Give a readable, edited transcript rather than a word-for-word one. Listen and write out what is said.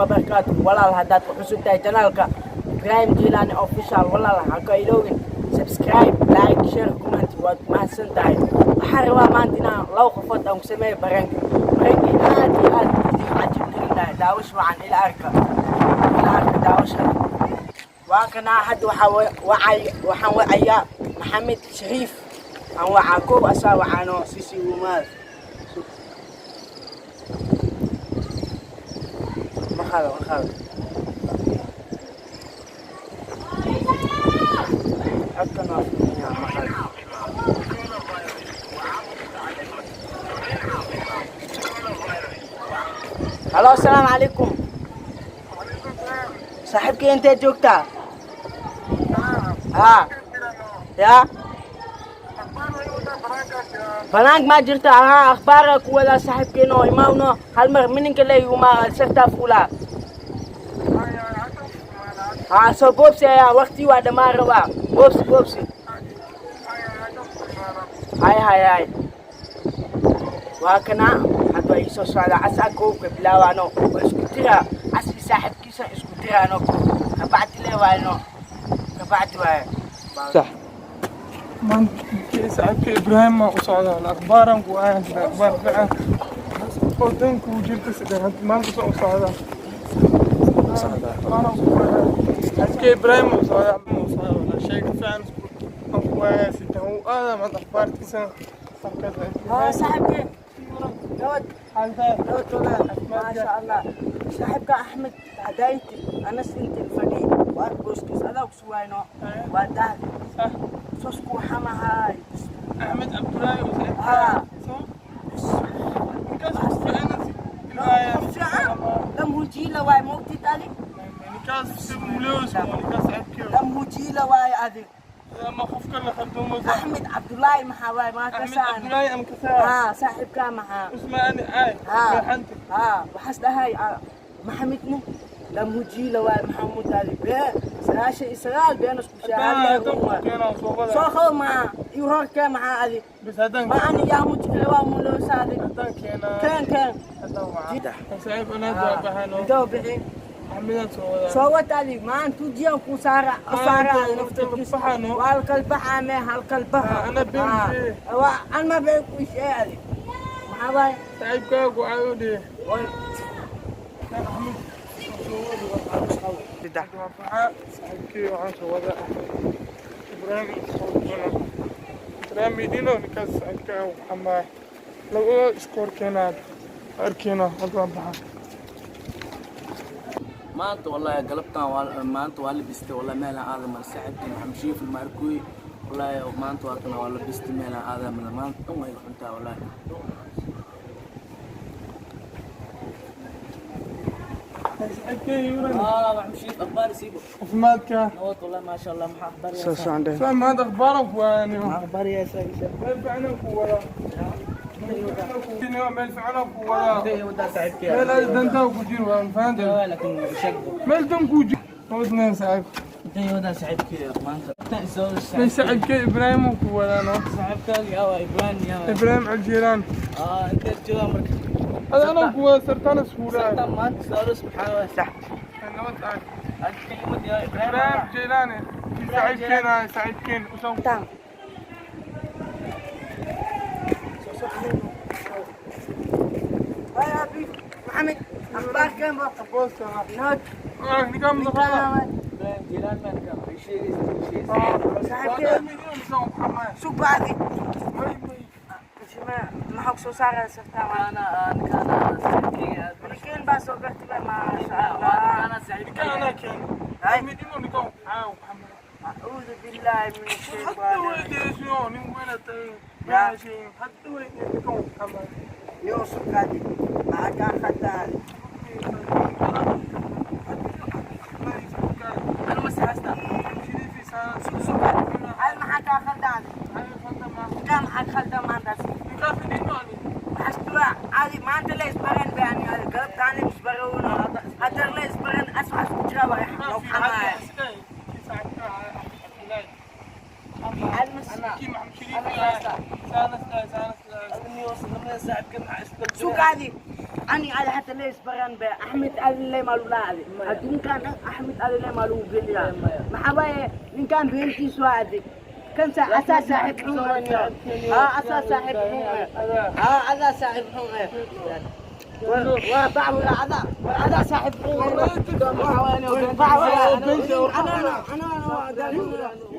Wabarakaatu. Walaal, haddaad ku cusub tahay channelka Ibrahim Jilani Official, walaal ha ka iloogin subscribe, like, share, comment. Waad mahadsan tahay. Waxaan rabaa maanta inaan laba qofood aan ku sameeyo prank-i. Prank-i aad iyo aad idin cajib gelinayo. Daawasho wacan, ila arka, ila arka daawashada. Waa kanaa. Hadda waxaa wacay, waxaan wacayaa Maxamed Shariif aan wacaa. Kow asaa wacaano sisi umaad maqalo maqalo codkan waa fiican maqal. Halo, asalaamu calaykum saaxiibkay, intee joogtaa? Haa, ya banaanka maa jirta? Haa, akhbaara ku wadaa saaxiibkeeno. Imaawno hal mar mininka leey uma sartaa fuulaa. Haa, soo boobsi ayaa waqti waa dhammaan rabaa. Boobsi, boobsi. Hay hay hay, waa kana hadda waa iisoo socdaa. Asaa koobka bilaawaano, waa isku diraa asli saaxiibkiisa, isku diraano kabacdi le waayno, kabacdi waaye. Sax. Maanta saaxiibka Ibraahim maa u socdaa. Akhbaaran ku ayan jira, akhbaar fiican oo danku jirta sida maanta soo u socdaa. Saaxiibka Ibraahim u socdaa, u socdaa sheeg fiican aan ku ayaa sida uu aada maanta akhbaartiisa. Haa saaxiibkee, nabad nabad walaal, maasha Allah. Saaxiibka Axmed hadaynti anas intin fadhi waa booskiis adaa ku sugayno, waa dahdi sosku xamahay. Axmed Cabdullaahi oo Haa. Ninkaas fiican. Fiican lam hujiila waay moogtid adi. Ninkaas muleos, ninkaas saaxiibkii. Lam hujiila waay adi. Ama qofka la khaldumo. Axmed Cabdullaahi maxaa waay maa Axmed kasaan. Cabdullaahi am kasaa. Haa, saaxiibkaa maxaa? Usmaani ay haa leexanta. Haa, waxaas dhahay maxamedne lam hujiila waay Maxamuud ali bee 99 been isku haddaan ku keenaa soo wada. Soo qabo maxaa iyo horkee maxaa adi. Bas haddaan ma ani yaa mujkale waa muloosaadi. Haddaan keenaa. Keen, keen. Haddaan wacaa saaxiib anaad waa baxano. Intoo bixi? Axmedaan soo wadaa. Soo wad adi maanta ujiyan ku saara saara adi naftarkiisa. Baxano. Waa halkal baxa mee halkal baxa. Ah, ana been bee. Waa an ma bee ku ishee adi maxaa waay. Saaxiibkaagu caayo dheh. Way. Axmed soo wadi waa baxaa saaxiibkii, waxaan soo wadaa Axmed Ibraahim soo doona Ibraahim idino. Ninkaas saaxiibkaa waxaa labada isku hor keenaa arkeena. Hadda waa baxaa. Maanta wallahi galabtan waa maanta waa labistay wallahi, meelaan aada mal. Saaxiibkii Maxamed Shiif Markuy wallahi maanta waa kana, waa labistay, meelaan aada mal. Maanta dhan way xuntaa wallahi. Saaxiibkii yuran. Ah, Maxamed Shiif, akhbaar siibo. Caafimaadka. Nabad wallahi, maasha Allah. Maxaa akhbaar? Soo socondhe. Soo maanta akhbaaran ku waani. Akhbaar yaa saaxiib? Meel fiican ku wadaa, meel fiican ku wadaa. Wadaa saaxiibkii. Meel aad dantaa ku jiro waan fahantahay. Laakiin sheeg. Meel dan ku jiro nabadneen saaxiib. Intee wadaa saaxiibkii maanta? Meel saaxiibkii Ibraahim ku wadaano. Saaxiibkaaga yaa waa Ibrahim yaa waa? Ibraahim Aljiiraan. Ah, intee joogaa marka? Hada anaa ku wada sartaan iskuulaa. Sartan maanta saaros maxaa waa sax. Nabad ah. Aad kelimad yaa Ibrahim. Ibraahim Jiilaani saaxiibkeen ah, saaxiibkeen usoo. Tan هاي أبي محمد، أخبار كم؟ Boosta. نوت. Ah, ninkaan mudaqada. Ibrahim Jilaan maan ka sheegaysa sheegaysa. saaxiibkii sug bacdi maxaa kusoo saaraya sartaan? Ana ninkaan saaxiibkeyga aad Ninkeen baa soo gartay, maasha Allah. Ana saaxiibkeyga. Ninkaan keen. هاي. Midino ninkaan waxaa. أعوذ بالله من Hadda الشيطان. weydiisyo nin weyna tahay maashin hadda weydiisyo ninkaan waxaa. يوسف هذه معك أخذتها. Ana ma saxasta. هل معك أخذتها؟ كم معك خلطة ما عندك؟ حسبة عادي ما أنت ليش برن بيعني هذا قلب ثاني مش برون هذا ليش برن أسمع جرا لو حماية المس Ana saaxiibkeyga maxaa isku سوق عادي. Ani ada hata lees baran be Axmed adi le maalu laadi. Adduunkan dhan Axmed adi le maalu geliyaa. Maxaa waaye ninkan beentiisu waa adig. Kan asaa saaxiib xun ah. Asaa saaxiib xun ah. Adaa saaxiib xun ah. Waa bacwira adaa, war adaa saaxiib xun ah. Ana ana ana.